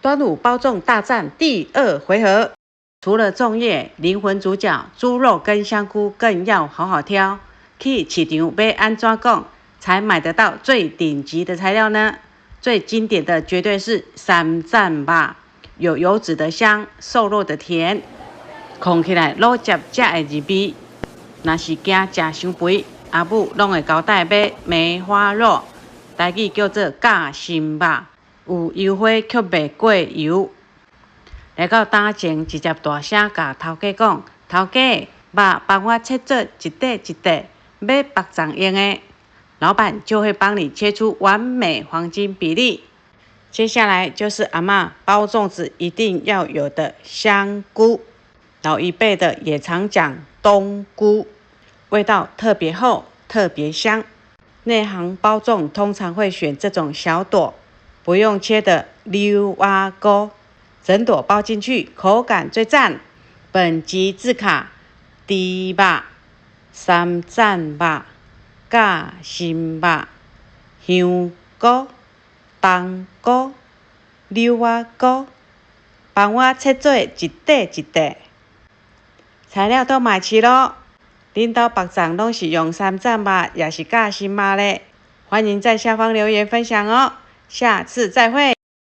端午包粽大戰第二回合，除了粽葉，靈魂主角豬肉跟香菇更要好好挑。去市場欲按怎講，才買得到最頂級的材料呢？最經典的絕對是三棧肉，有油脂的香，瘦肉的甜，炕起來滷汁才會入味。若是驚食傷肥，阿母攏會交代買梅花肉，台語叫做夾心肉。有油花卻袂過油。來到擔前，直接大聲共頭家講：頭家，肉幫我切做一塊一塊，欲縛粽用的。老闆就會幫你切出完美黃金比例。接下來就是阿嬤包粽子一定要有的香菇，老一輩的也常講冬菇，味道特別厚，特別香。內行包粽通常會選這種小朵，不用切的柳仔菇，整朵包進去，口感最讚。本集字卡：豬肉、三棧肉、夾心肉、香菇、冬菇、柳仔菇，幫我切做一塊一塊。材料都買齊囉，恁兜縛粽攏是用三棧肉，抑是夾心肉咧？歡迎在下方留言分享哦。下次再會。